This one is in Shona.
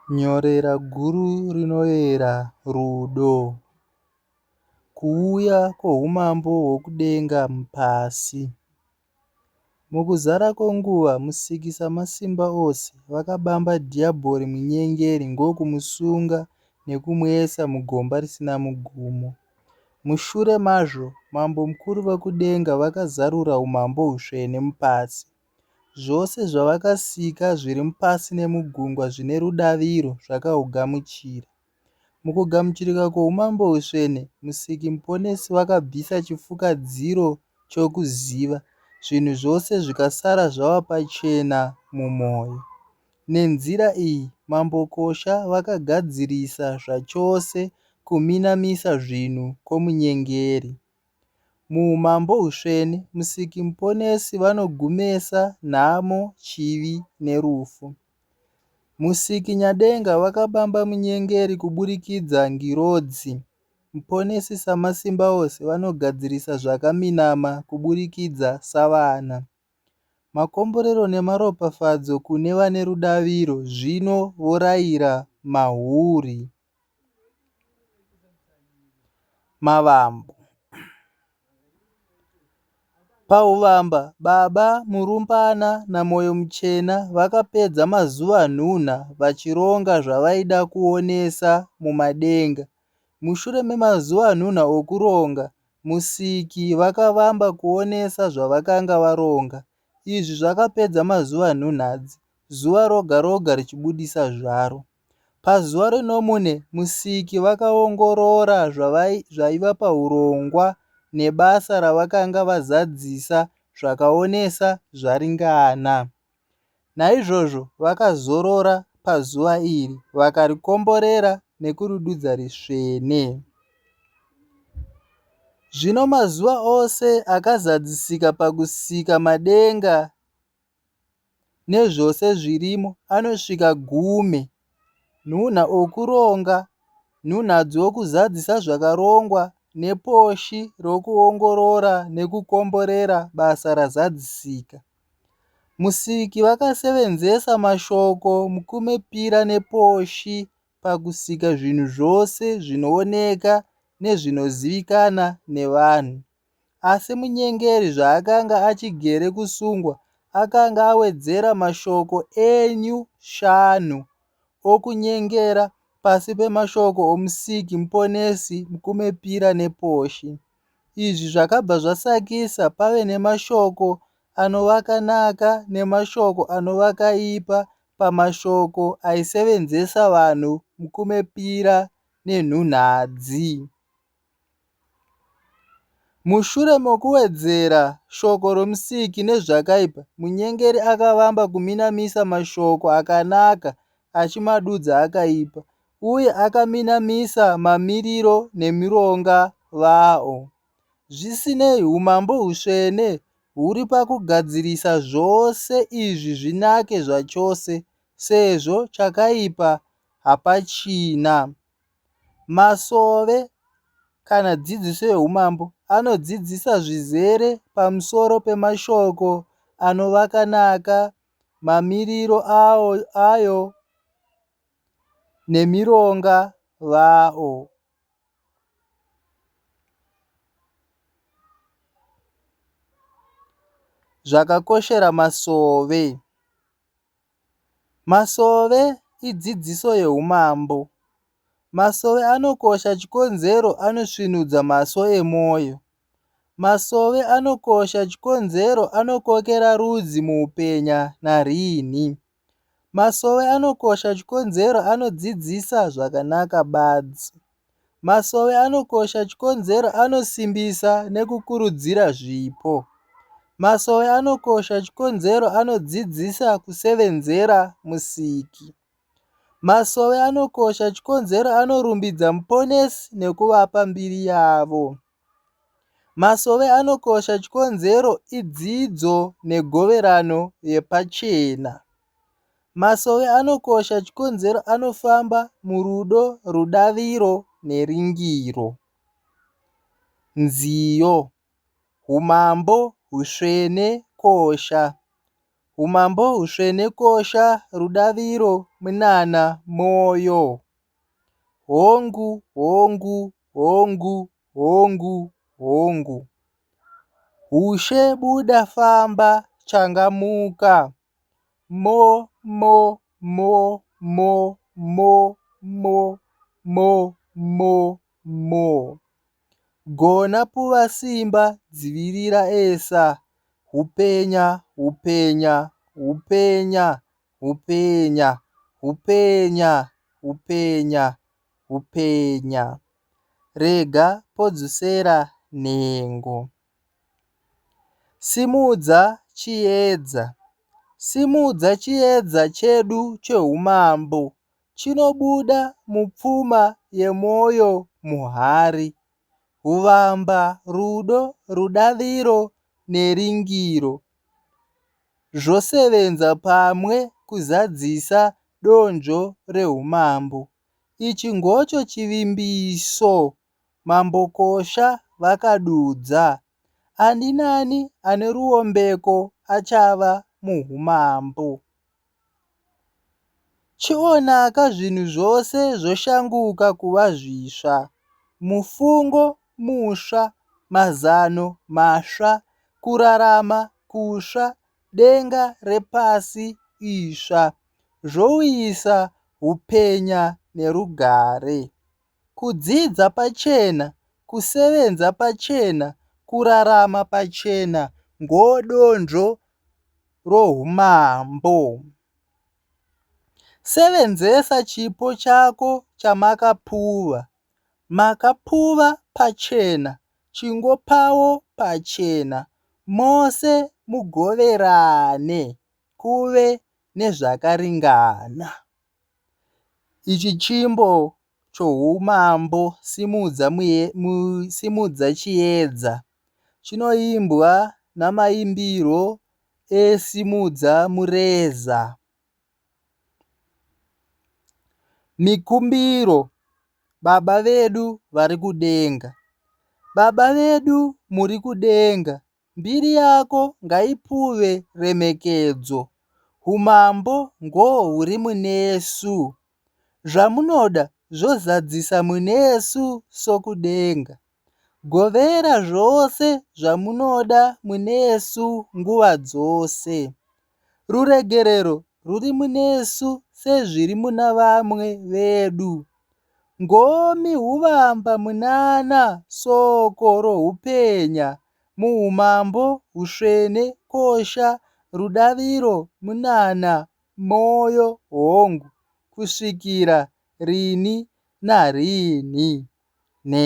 Nyorera guru rinoyera rudo. Kuuya kwoumambo hwokudenga mupasi. Mukuzara kwenguva, Musiki Samasimba ose vakabamba dhiabhori munyengeri ndokumusunga nekumuisa mugomba risina mugumo. Mushure mazvo, Mambo mukuru vekudenga vakazarura umambo husvene mupasi. Zvose zvavakasika zviri mupasi nemugungwa zvine rudaviro zvakahugamuchira. Mukugamuchirika kwoumambo husvene, Musiki Muponesi vakabvisa chifukadziro chokuziva, zvinhu zvose zvikasara zvava pachena mumwoyo. Nenzira iyi, Mambo Kosha vakagadzirisa zvachose kuminamisa zvinhu kwomunyengeri. Muumambo husvene, Musiki Muponesi vanogumesa nhamo, chivi nerufu. Musiki Nyadenga vakabamba munyengeri kuburikidza ngirozi. Muponesi Samasimbaose vanogadzirisa zvakaminama kuburikidza savana. Makomborero nemaropafadzo kune vane rudaviro zvino vorayira mahuri. Mavambo. Pauvamba, Baba Murumbana naMwoyo Muchena vakapedza mazuva nhunha vachironga zvavaida kuonesa mumadenga. Mushure memazuva nhunha okuronga, Musiki vakavamba kuonesa zvavakanga varonga. Izvi zvakapedza mazuva nhunhadzi, zuva roga roga richibudisa zvaro. Pazuva renomune, Musiki vakaongorora zvaiva pahurongwa nebasa ravakanga vazadzisa zvakaonesa zvaringana. Naizvozvo vakazorora pazuva iri, vakarikomborera nekuridudza risvene. Zvino mazuva ose akazadzisika pakusika madenga nezvose zvirimo anosvika gume. Nhunha okuronga, nhunha dzokuzadzisa zvakarongwa neposhi rokuongorora nekukomborera basa razadzisika. Musiki vakasevenzesa mashoko mukumepira neposhi pakusika zvinhu zvose zvinooneka nezvinozivikana nevanhu. Asi munyengeri zvaakanga achigere kusungwa, akanga awedzera mashoko enyu shanu okunyengera pasi pemashoko oMusiki Muponesi Mukumepira nePoshi. Izvi zvakabva zvasakisa pave nemashoko anovakanaka nemashoko anovakaipa pamashoko aisevenzesa vanhu mukumepira nenhunhadzi. Mushure mokuwedzera shoko roMusiki nezvakaipa, munyengeri akavamba kuminamisa mashoko akanaka achimadudza akaipa, uye akaminamisa mamiriro nemironga vawo. Zvisinei, umambo husvene huri pakugadzirisa zvose izvi zvinake zvachose, sezvo chakaipa hapachina. Masove kana dzidziso yeumambo anodzidzisa zvizere pamusoro pemashoko anovakanaka, mamiriro ayo nemironga vawo. Zvakakoshera masove. Masove idzidziso yeumambo. Masove anokosha chikonzero anosvinudza maso emwoyo. Masove anokosha chikonzero anokokera rudzi muupenya nariini. Masove anokosha chikonzero anodzidzisa zvakanaka badzi. Masove anokosha chikonzero anosimbisa nekukurudzira zvipo. Masove anokosha chikonzero anodzidzisa kusevenzera Musiki. Masove anokosha chikonzero anorumbidza Muponesi nekuvapa mbiri yavo. Masove anokosha chikonzero idzidzo negoverano yepachena. Masove anokosha chikonzero anofamba murudo, rudaviro neringiro. Nziyo. Humambo husvene kosha. Umambo husvene kosha rudaviro minana moyo. Hongu hongu hongu hongu hongu. Hushe buda famba changamuka. Mo mo mo mo mo mo mo mo mo. Gona puva simba dzivirira esa. Hupenya hupenya hupenya hupenya hupenya hupenya hupenya. Rega podzosera nhengo. Simudza chiedza. Simudza chiedza chedu cheumambo chinobuda mupfuma yemwoyo muhari. Huvamba rudo rudaviro neringiro zvosevenza pamwe kuzadzisa donzvo reumambo. Ichi ngocho chivimbiso Mambo Kosha vakadudza. Ani nani ane ruombeko achava muhumambo. Chionaka zvinhu zvose zvoshanguka kuva zvisva. Mufungo musva, mazano masva, kurarama kusva, denga repasi isva. Zvouyisa hupenya nerugare. Kudzidza pachena, kusevenza pachena, kurarama pachena ngodonzvo rohumambo. Sevenzesa chipo chako chamakapuva. Makapuva pachena, chingopawo pachena. Mose mugoverane kuve nezvakaringana. Ichi chimbo choumambo simudza, simudza chiedza chinoimbwa namaimbirwo esimudza mureza. Mikumbiro Baba vedu vari kudenga. Baba vedu muri kudenga, mbiri yako ngaipuve remekedzo. Umambo ngohuri munesu. Zvamunoda zvozadzisa munesu sokudenga. Govera zvose zvamunoda munesu nguva dzose. Ruregerero ruri munesu sezviri muna vamwe vedu. Ngomi huvamba munana soko rohupenya muumambo husvene kosha rudaviro munana moyo hongu kusvikira rini narini.